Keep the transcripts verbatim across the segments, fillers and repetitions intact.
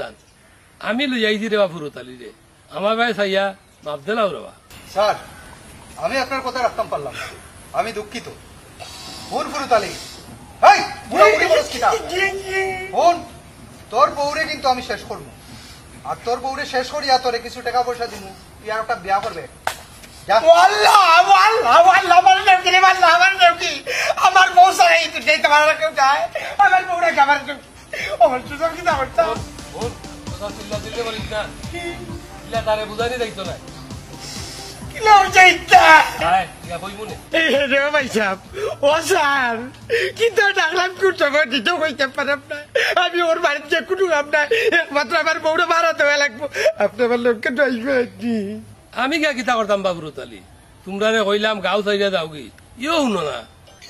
দান। আমি লই আইছি রে বা ফুরুত আলী রে। আমার বায় চাইয়া মাফ দিলাও রে বা। স্যার, আমি আপনার কথা রাখতাম পারলাম না। আমি দুঃখিত। হুন ফুরুত আলী, এই, বুড়া বুড়ি মানুষ কিতা? হুন, তোর বউরে কিন্তু আমি শেষ করমু। আর তোর বউরে শেষ করিয়া তোরে কিছু টাকা পয়সা দিমু, তুই আর একটা বিয়া করবে। যা। ও আল্লাহ, ও আল্লাহ, ও আল্লাহ, আমার নেউকি রে, আল্লাহ, আমার নেউকি। আমার বউ ছাড়া এই দুনিয়াত আমার আর কেউ নাই। আমার বউ রাখে আমার নেউকি। আমার সুযোগ কিতা করতাম? হুন, হুন, কথা চিল্লা চিল্লি করিস না। ইলা তারে বুঝানি যাইতো না। কিলা বুঝাইতা? আয়, ইয়া কইমু নে। এই রে ভাই সাহেব, ও স্যার, কিতা ডাকলাম কোন সময় দিতে কইতে পারলাম না। আমি ওর বাড়িত যে কোনো কাম নাই, একমাত্র আমার বউরে ভাড়া দেওয়া লাগবো। আপনি আমার লোককে ড্রাইভার নি। আমি গিয়া কিতা করতাম বা ফুরুত আলী? তুমরারে কইলাম গাঁও ছাইড়া যাওগি, ইও হুনো না।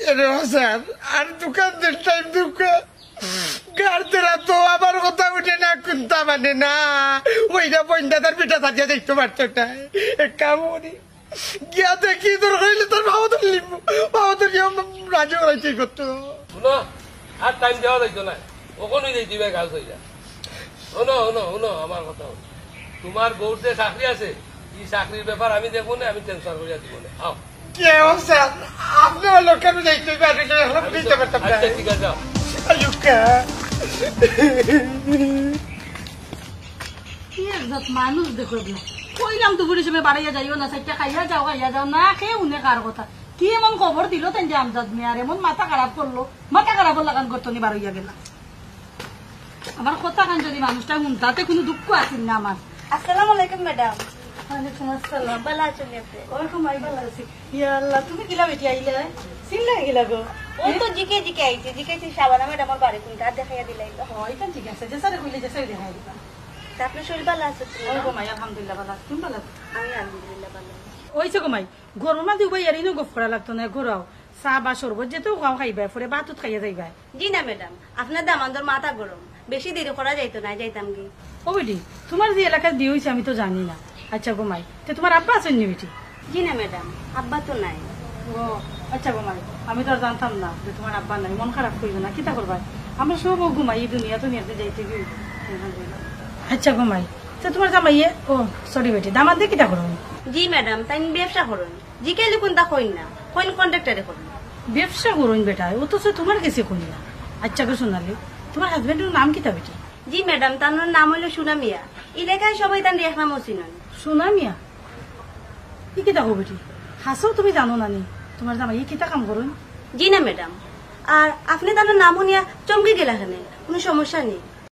এরে ও স্যার, আর দোকান দিন টাইম দোকান। গাড় ধরা তো আমার কথা উঠে না, কুন্তা মানে না। ওইটা বইন্দা তার পিঠা সাজিয়া দেখতে পারতো না। এক কাম করি, গিয়া দেখি তোর কইলে তোর বাবা তোর লিম্বু, বাবা তোর গিয়া রাজি করাইতে করতো। হুনো, আর টাইম দেওয়া যাইতো না। ওখানে যাই দিবে গাঁও ছাইড়া। হুনো, হুনো, হুনো, আমার কথা হুনো। তোমার বউর যে চাকরি আছে, এই চাকরির ব্যাপার আমি দেখবো না, আমি ট্রান্সফার করিয়া দিব না। আও। কে ও স্যার? আপনার লোকের যাইতে পারে, এখন আমি দিতে তো পারতাম না। আচ্ছা, ঠিক আছে, যাও। আয়ুকা। কি এক জাত মানুষ দেখো না। কইলাম তো বুড়ি সময় বাড়াইয়া যাইও না, চাইরটা খাইয়া যাও, খাইয়া যাও না, কে উনে কার কথা। কি এমন খবর দিল তেন যে আমজাদ মিয়ার, এমন মাথা খারাপ করলো, মাথা খারাপ লাগান করতো নি বারইয়া গেলা। আমার কথা খান যদি মানুষটা হুনতা, তে কোনো দুঃখ আছিল না আমার। আসসালামু আলাইকুম ম্যাডাম। ওয়ালাইকুম আসসালাম। ভালা আছইন নি আপনি? ওরকম আই ভালা আছি। ইয়া আল্লাহ, তুমি কিলা বেটি আইলা? চিল্লাই গেলা গো। ও তো জিকে জিকে আইছি, জিকে আইছি শাবানা ম্যাডামর বাড়ি কোনটা, দেখাইয়া দিলাই তো। ও, এটা ঠিক আছে, যে স্যারে কইলে যে স্যারে দেখাই দিবা। তা আপনার শরীর ভালা আছে তো? ওই গো মাই, আলহামদুলিল্লাহ ভালা আছি। তুমি ভালা আছো? আমি আলহামদুলিল্লাহ ভালা আছি। ওই যে গো মাই, গরমর মাঝে উবাই আর ইনো গফ করা লাগতো না, ঘুরাও। চা বা শরবত যেতেও খাও খাইবা, পরে ভাত উত খাইয়া যাইবা। জি না ম্যাডাম, আপনার দামান্দর মাথা গরম, বেশি দেরি করা যাইতো না, যাইতাম কি? ও বেটি, তোমার যে এলাকার বিয়ে হইছে আমি তো জানি না। আচ্ছা গো মাই, তে তোমার আব্বা আছইন নি বেটি? জি না ম্যাডাম, আব্বা তো নাই। ও, আচ্ছা গো মাই, আমি তো আর জানতাম না যে তোমার আব্বা নাই, মন খারাপ করিও না, কিতা করবা? আমরা সব ও ঘুমাই, এই দুনিয়া তো নিয়ে যাইতে কি হইব? আচ্ছা গো মাই, তো তোমার জামাইয়ে, ও, সরি বেটি, দামান্দে কিতা করইন? জি ম্যাডাম, তাইন ব্যবসা করইন। জিকাইলে কোনটা কইন না, কইন কন্ট্রাক্টরে করইন। ব্যবসা করইন বেটা, অথচ তোমার গেছে কইন না। আচ্ছা গো সোনালি, তোমার হাজবেন্ডর নাম কিতা বেটি? জি ম্যাডাম, তান নাম অইলো সুনা মিয়া। এলাকায় সবাই তানরে এক নামও চিনইন। সুনা মিয়া? ই কিতা কও বেটি? হাছাউ তুমি জানো না নি? তোমার জামাই ই কিতা কাম করইন? জি না ম্যাডাম। আর আপনে তান নাম হুনিয়া চমকি গেলা কেনে? কোনো সমস্যা নি?